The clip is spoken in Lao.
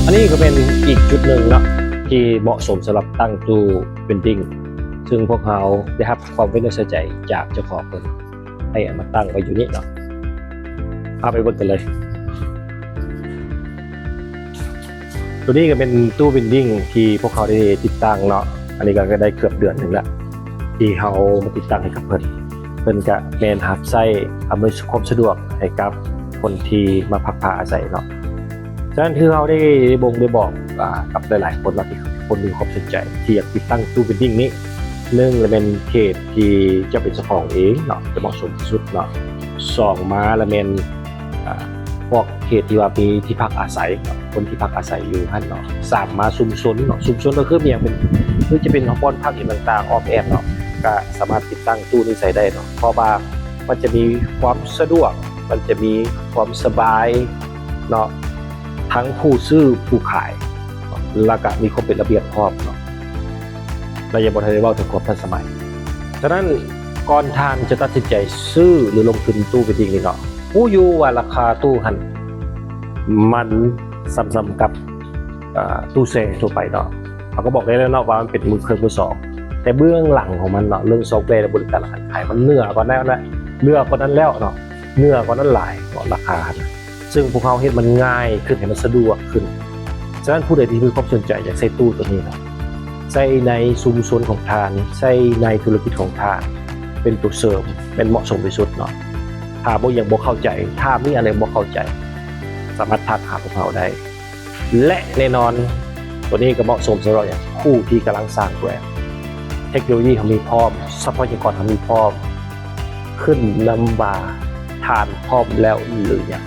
ອັນນີ້ກໍເປັນອີກຈຸດໜຶ່ງເນາະ ທີ່ເໝາະສົມສຳລັບຕັ້ງຕູ້ເວັນດິ້ງ ຊຶ່ງພວກເຮົາໄດ້ຮັບຄວາມໄວ້ເນື້ອເຊື່ອໃຈຈາກເຈົ້າຂອງເພິ່ນ ໃຫ້ເອົາມາຕັ້ງໄວ້ຢູ່ນີ້ເນາະ. ພາໄປເບິ່ງກັນເລີຍ. ໂຕນີ້ກໍເປັນຕູ້ເວັນດິ້ງທີ່ພວກເຮົາໄດ້ຕິດຕັ້ງເນາະ. ອັນນີ້ກໍໄດ້ເກືອບເດືອນໜຶ່ງລະ ທີ່ເຮົາມາຕິດຕັ້ງໃຫ້ກັບເພິ່ນ. ເພິ່ນກະແມ່ນຮັບໃຊ້ອຳນວຍຄວາມສະດວກໃຫ້ກັບຄົນທີ່ມາພັກພາອາໄສເນາະ. ສະນັ້ນຄືເຮົາໄດ້ບົ່ງໄດ້ບອກ ອາ ກັບຫຼາຍໆຄົນເນາະ ທີ່ຄົນມີຄວາມສົນໃຈທີ່ຢາກຕິດຕັ້ງຕູ້ເວັນດິ້ງນີ້. ໜຶ່ງລະແມ່ນເຂດທີ່ເຈົ້າເປັນເຈົ້າຂອງເອງເນາະ ຈະເໝາະສົມທີ່ສຸດເນາະ. ສອງມາລະແມ່ນ ອາ ພວກເຂດທີ່ວ່າມີທີ່ພັກອາໄສເນາະ ຄົນທີ່ພັກອາໄສຢູ່ຫັ້ນເນາະ. ສາມມາຊຸມຊົນເນາະ ຊຸມຊົນກໍຄືມີຫຍັງເປັນ ຄືຈະເປັນບ່ອນພັກອີ່ຫຍັງຕ່າງໆ ອ້ອມແອ້ມເນາະ ກໍສາມາດຕິດຕັ້ງຕູ້ນີ້ໃສ່ໄດ້ເນາະ ເພາະວ່າມັນຈະມີຄວາມສະດວກ ມັນຈະມີຄວາມສະບາຍເນາະ ທັງຜູ້ຊື້ຜູ້ຂາຍ ແລ້ວກະມີຄວາມເປັນລະບຽບພ້ອມເນາະ ແລະ ຍັງບໍ່ທັນໄດ້ເວົ້າເຖິງຄວາມທັນສະໄໝ. ສະນັ້ນ ກ່ອນທ່ານຈະຕັດສິນໃຈຊື້ ຫຼື ລົງທຶນຕູ້ເວັນດິ້ງນີ້ເນາະ ຮູ້ຢູ່ວ່າລາຄາຕູ້ຫັ້ນມັນສ່ຳໆກັບ ອາ ຕູ້ແຊ່ທົ່ວໄປເນາະ. ເຮົາກໍບອກໄດ້ແລ້ວເນາະວ່າມັນເປັນມື ເຄື່ອງມືສອງ ແຕ່ເບື້ອງຫຼັງຂອງມັນເນາະ ເລື່ອງຊອບແວ ແລະ ບໍລິການຫຼັງການຂາຍ ມັນເໜືອກວ່ານັ້ນ ເໜືອກວ່ານັ້ນແລ້ວເນາະ ເໜືອກວ່ານັ້ນຫຼາຍເນາະ ລາຄາຫັ້ນ. ຊຶ່ງພວກເຮົາເຮັດມັນງ່າຍຂຶ້ນ ໃຫ້ມັນສະດວກຂຶ້ນ. ສະນັ້ນ ຜູ້ໃດທີ່ມີຄວາມສົນໃຈຢາກໃຊ້ຕູ້ໂຕນີ້ເນາະ ໃຊ້ໃນຊຸມຊົນຂອງທ່ານ ໃຊ້ໃນທຸລະກິດຂອງທ່ານ ເປັນໂຕເສີມ ແມ່ນເໝາະສົມທີ່ສຸດເນາະ. ຖ້າບໍ່ ຍັງບໍ່ເຂົ້າໃຈ ຖ້າມີອັນໃດບໍ່ເຂົ້າໃຈ ສາມາດທັກຫາພວກເຮົາໄດ້ ແລະ ແນ່ນອນ ໂຕນີ້ກໍເໝາະສົມສຳລັບຫຍັງ ຜູ້ທີ່ກຳລັງສ້າງແບຣນ ເທັກໂນໂລຢີເຮົາມີພ້ອມ ຊັບພະຍາກອນເຮົາມີພ້ອມ ຂຶ້ນນຳວ່າທ່ານພ້ອມແລ້ວຫຼືຍັງ.